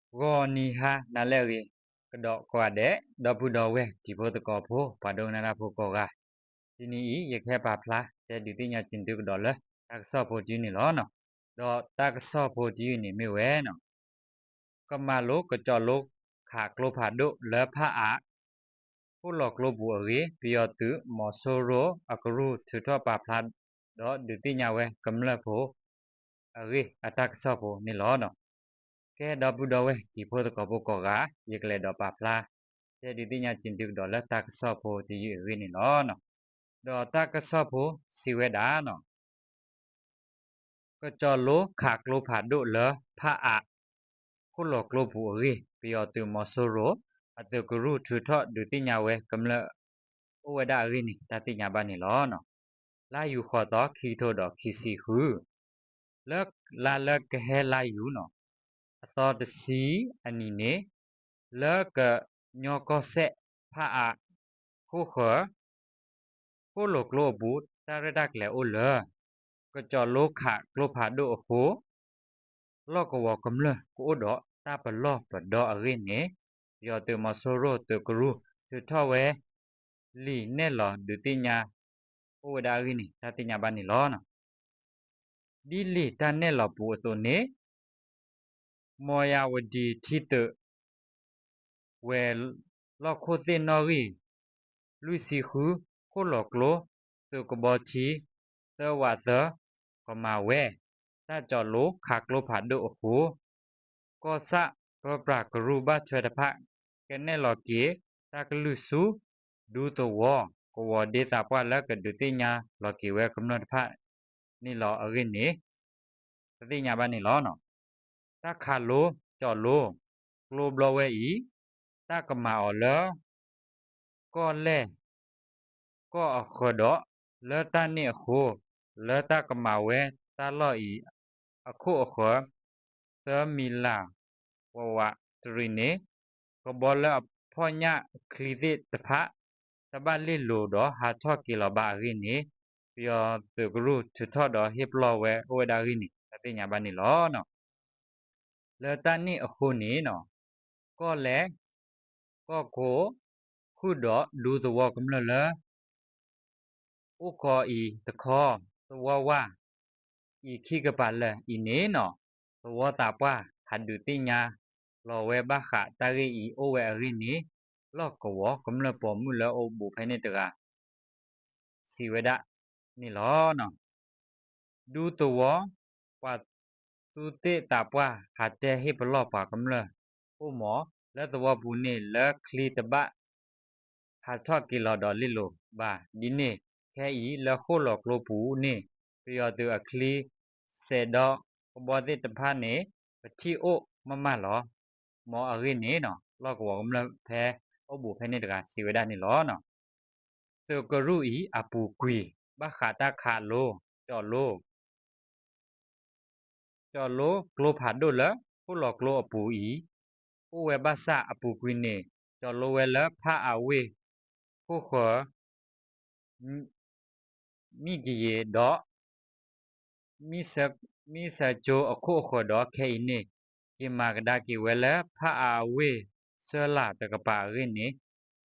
ဂီၤနံၤဟါနၤလၢအဂ့ၤ ကဒီးကိးဂၤဒဲး ဒီပုၢ်ဒီဝဲၢ်တံၤဖိသကိးဖိ ပှၤဒိကနၣ်တၢ်ဖိကိးဂၤ, တနံၤအံၤ ယကဟဲပာ်ဖျါ တဲဒုးသ့ၣ်ညါက့ၤသုကဒီးလၢ တၢ်ကစီၣ်ဖိတယုၢ်န့ၣ်လီၤ. ဒီးတၢ်ကစီၣ်ဖိတယုၢ်န့ၣ်မ့ၢ်ဝဲ ကမၤလိကကၠီလိခးကျိဖးဒိၣ်လၢဖးအး ဃိၣ်လီၤကျိပူၤအဂ့ၢ် ပယီၤသုးမီၤစိရိၤအကရူၢ်ထုးထီၣ်ပာ်ဖျါ ဒီးဒုးသ့ၣ်ညါဝဲကမျၢၢ်ဖိအဂ့ၢ်အတၢ်ကစီၣ်ဖိန့ၣ်လီၤ. ကဲဒီပုၢ်ဒီဝဲၢ်တံၤဖိသကိးဖိကိးဂၤ ယကလဲၤဒီးပာ်ဖျါ တဲဒုးသ့ၣ်ညါက့ၤသုကဒီးလၢတၢ်ကစီၣ်ဖိတယုၢ်အဂ့ၢ်န့ၣ်လီၤ. ဒီးတၢ်ကစီၣ်ဖိစံးဝဲဒၣ် ကကၠီလိခးကျိဖးဒိၣ်လၢဖးအး ဃိၣ်လီၤကျိပူၤအဂ့ၢ် ပယီၤသုးမီၤစိရိၤ အသုးကရူၢ်ထုးထီၣ်ဒုးသ့ၣ်ညါဝဲကမျၢၢ်အိၣ်ဝဲဒၣ်အဂ့ၢ်န့ၣ် တၢ်သ့ၣ်ညါဘၣ်န့ၣ်လီၤ. လါယူၤဃိးသီ ခံကထိဒီးခံဆံဃု လၢလါလၢကဟဲလါယူၤန့ၣ် အသီတဆံအနံၤန့ၣ် လၢကညီကီၢ်စဲၣ်ဖးအး ဃိၣ်ဃၢၤ ဃိၣ်လီၤကျိအပူၤ တၢ်ရဲၣ်တၢ်ကျဲၤအိၣ်လၢ ကကၠီလိခးကျိဖးဒိၣ်အဃိ လီၢ်ကဝီၤကမျၢၢ်ကအိၣ်ဒီးတၢ်ပလီၢ်ပဒီအဂ့ၢ်န့ၣ် ပယီၤသုးမီၤစိရိၤသုးကရူၢ်ထုးထီၣ်ဝဲ လံာ်နဲၣ်လီၤဒုးသ့ၣ်ညါ အိၣ်ဝဲဒၣ်အဂ့ၢ်န့ၣ် တၢ်သ့ၣ်ညါဘၣ်န့ၣ်လီၤ. ဒ်လံာ်တၢ်နဲၣ်လီၤပူၤအသိးန့ၣ် မီယၤဝဒံထံသုး ဝဲၤလီၢ်ခိၣ်သ့ၣ်နီၣ်ဂံၢ် လွံၢ်ဆံဃု ဃိၣ်လီၤကျိ သုးကဘီထံ သၢဝးသၢ ကမၤဝဲ တၢ်ကၠီလိခးကျိဖးဒိၣ်အဃိ ကီၢ်ဆၣ်ပၢပြးကရူၢ်ဘၣ်ထွဲတဖၣ် ကနဲၣ်လီၤက့ၤ တၢ်ကလုၢ်ဆူ ဒူသဝီ ကဝီၤဒ့သးပှၢ်လၢကဒုးသ့ၣ်ညါလီၤက့ၤဝဲကမျၢၢ်တဖၣ်န့ၣ်လီၤအဂ့ၢ်န့ၣ် တၢ်သ့ၣ်ညါဘၣ်န့ၣ်လီၤ. တၢ်ခးလိ ကၠီလိ ကျိဘျီဝဲအံၤ တၢ်ကမၤအီၤလၢ ကီၢ်လဲၢ် ကီၢ်အဃၢၤဒီး လၢတၢ်န့ၣ်အဃိ လၢတၢ်ကမၤဝဲတၢ်လီၢ်အံၤ အခိၣ်အဃၢၤ သၢမံၤလး ဝးဝးတရံးန့ၣ် ကဘီလၢအဖီၣ်ညၣ်ချံသ့ၣ်တဖၣ် တဘၣ်လ့ၣ်လိၤဒီးဟးထီၣ်က့ၤလီၤဘၣ်အဂ့ၢ်န့ၣ် ပယီၤသုးကရူၢ်ထုးထီၣ်ဒီးဟ့ၣ်ပလီၢ်ဝဲအိၣ်ဝဲဒၣ်အဂ့ၢ်န့ၣ် တၢ်သ့ၣ်ညါဘၣ်န့ၣ်လီၤ. လၢတၢ်န့ၣ်အဃိန့ၣ် ကီၢ်လဲၢ် ကီၢ်ခိၣ် ဃုာ်ဒီးဒူသဝီကမျၢၢ်လၢ အိၣ်ကီးအံၤတခီ သဝီဝၢ် အံၤခံကပၤလၢာ်အံၤန့ၣ် သဝီသးပှၢ်ဟးဒုးသ့ၣ်ညါလီၤဝဲဘၣ်ဃးတၢ်ဂ့ၢ်အံၤအိၣ်ဝဲအဂ့ၢ်န့ၣ် လီၢ်ကဝီၤကမျၢၢ်ပိာ်မုၣ်လၢအအိၣ်ဘူးဖဲန့ၣ်တဂၤ စံးဝဲဒၣ်န့ၣ်လီၤ. ဒူသဝီ ပှၤသူးသ့ၣ်သးပှၢ်ဟးတဲဟ့ၣ်ပလီၢ်ပှၤကမျၢၢ်အိၣ်မး လၢသဝီပူၤန့ၣ် လၢချံတဘၣ်ဟးထီၣ်က့ၤလီၤဒီးလ့ၣ်လိၤဘၣ် ဒ်န့ၣ် ခဲအံၤလၢဃိၣ်လီၤကျိပူၤန့ၣ် ပယီၤသုးအချံစဲးဒီးကဘီသ့ၣ်တဖၣ်န့ၣ် ပထံၣ်အိၣ်မးမးလီၤ. မ်အဂ့ၢ်န့ၣ် လီၢ်ကဝီၤကမျၢၢ်ဖဲအိၣ်ဘူးဖဲန့ၣ်တဂၤစံးဝဲဒၣ်န့ၣ်လီၤ. သုးကရူၢ်အံၤအပူၤကွံာ် ဘၣ်ဃးတၢ်ခးလိ ကၠီၣ်လိ ကၠီၣ်လိကျိဖးဒိၣ်လၢဃိၣ်လီၤကျိအပူၤအံၤ အိၣ်ဝဲဘၣ်ဆၣ်အပူၤကွံာ်န့ၣ် ကၠီၣ်လိဝဲလၢဖးအးဝ့ၢ် ဃိၣ်ဃၢၤ မံၣ်ကယ့ၤဒီး မံၣ်စၢကၠိအခိၣ်အဃၢၤဒီးခဲအံၤန့ၣ် က့ၤမၤကဒါက့ၤဝဲလၢဖးအးဝ့ၢ်စၢလၢ်တကပၤအဂ့ၢ်န့ၣ်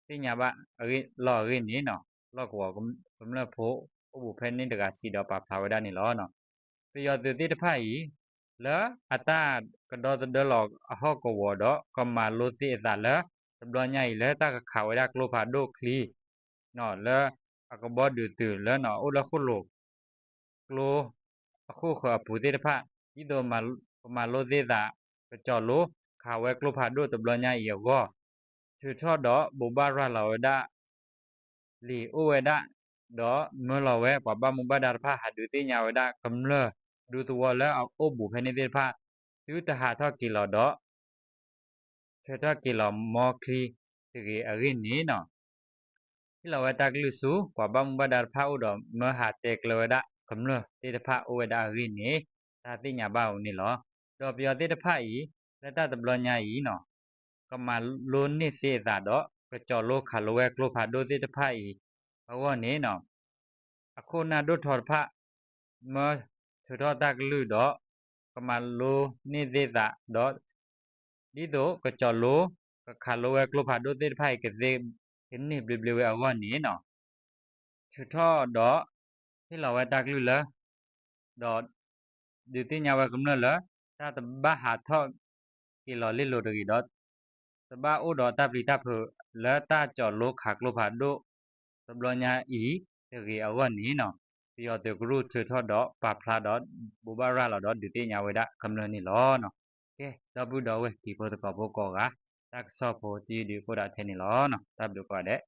သ့ၣ်ညါဘၣ်အဂ့ၢ်လီၤအဂ့ၢ်န့ၣ် လီၢ်ကဝီၤကမျၢၢ်ဖိအိၣ်ဘူးဖဲန့ၣ်တဂၤစံးဒီးပာ်ဖျါဝဲဒၣ်န့ၣ်လီၤ. ပယီၤသုးသ့ၣ်တဖၣ်အံၤ လၢအတၢ်ကဒီသဒၢလီၤအဟီၣ်ကဝီၤဒီး ကမၤလိသ့အသးလၢ တဘျီညါအံၤလၢတၢ်ကခးဝဲဒၣ်ကျိဖးဒိၣ်ချံ လၢအကဘီဒုးသုးလၢအိၣ်လၢဃိၣ်လိာ် ကျိအခိၣ်ဃၢၤအပူၤသ့ၣ်တဖၣ် ဒ်သိးပမၤလိသ့အသး ကကၠီၣ်လိခးဝဲကျိဖးဒိၣ်တဘျီညါအံၤအဂီၢ် ထုးထီၣ်ဒီးဘိးဘၣ်ရၤလီၤဝဲဒၣ် လံာ်အိၣ်ဝဲဒၣ် ဒီးမၢလီၤဝဲပှၤဘၣ်မူဘၣ်ဒါတဖၣ် ဟးဒုးသ့ၣ်ညါဝဲဒၣ်ကမျၢၢ်ဒူသဝီလၢအအိၣ်ဘူးဖဲန့ၣ်သ့ၣ်တဖၣ် သုတဟးထီၣ်က့ၤလီၤဒီး ထုးထီၣ်က့ၤလီၤမီချံတဂ့ၤအဂ့ၢ်န့ၣ် ဟ့ၣ်လီၤဝဲတၢ်ကလုၢ်ဆူ ပှၤဘၣ်မူဘၣ်ဒါတဖၣ်အိၣ်ဒီးမၢဟးတဲကျၢၤဝဲဒၣ်ကမျၢၢ်သ့ၣ်တဖၣ်အိၣ်ဝဲဒၣ်အဂ့ၢ်န့ၣ် တၢ်သ့ၣ်ညါဘၣ်အီၤန့ၣ်လီၤ. ဒီးပယီၤသ့ၣ်တဖၣ်အံၤ လၢတၢ်တဘျီညါအံၤ ကမၤလိန့ၢ်သ့အသးဒီး ကကၠီၣ်လိခးလိဝဲကျိဖးဒိၣ်သ့ၣ်တဖၣ်အံၤအဂီၢ်န့ၣ် အခိၣ်နၢ်ဒိၣ်ထီတဖၣ် မၢထုးထီၣ်တၢ်ကလုၢ်ဒီး ကမၤလိန့ၢ်သ့သးဒီး ဒ်သိးကကၠီၣ်လိ ကခးလိဝဲကျိဖးဒိၣ်သ့ၣ်တဖၣ်အံၤ ကသ့ကန့ၢ်ဘျ့ဘျ့ဝဲအဂီၢ်န့ၣ်နီၤ, ထုးထီၣ်ဒီး ဟ့ၣ်လီၤဝဲတၢ်ကလုၢ်လၢ ဒီး ဒုးသ့ၣ်ညါဝဲကမျၢၢ်လၢ တၢ်တဘၣ်ဟးထီၣ်က့ၤလီၤလ့ၣ်လိၤတဂ့ၤဒီး တဘၣ်အိၣ်ဒီးတၢ်ပျံၤတၢ်ဖုးလၢတၢ်ကၠီၣ်လိခးကျိဖးဒိၣ်တဘျီညါအံၤတဂ့ၤအဂီၢ်န့ၣ်နီၤ, ပယီၤသုးကရူၢ်ထုးထီၣ်ဒီးပာ်ဖျါဒီး ဘိးဘၣ်ရၤလီၤဒီးဒုးသ့ၣ်ညါဝဲဒၣ်ကမျၢၢ်န့ၣ်လီၤ. ကဲ ဒီပုၢ်ဒီဝဲၢ်တံၤဖိသကိးဖိကိးဂၤ, တၢ်ကစီၣ်ဖိတယုၢ်ဒုးကအိၣ်ဒၣ်ထဲန့ၣ်လီၤ. တၢ်ဘျုးကိးဂၤဒဲး.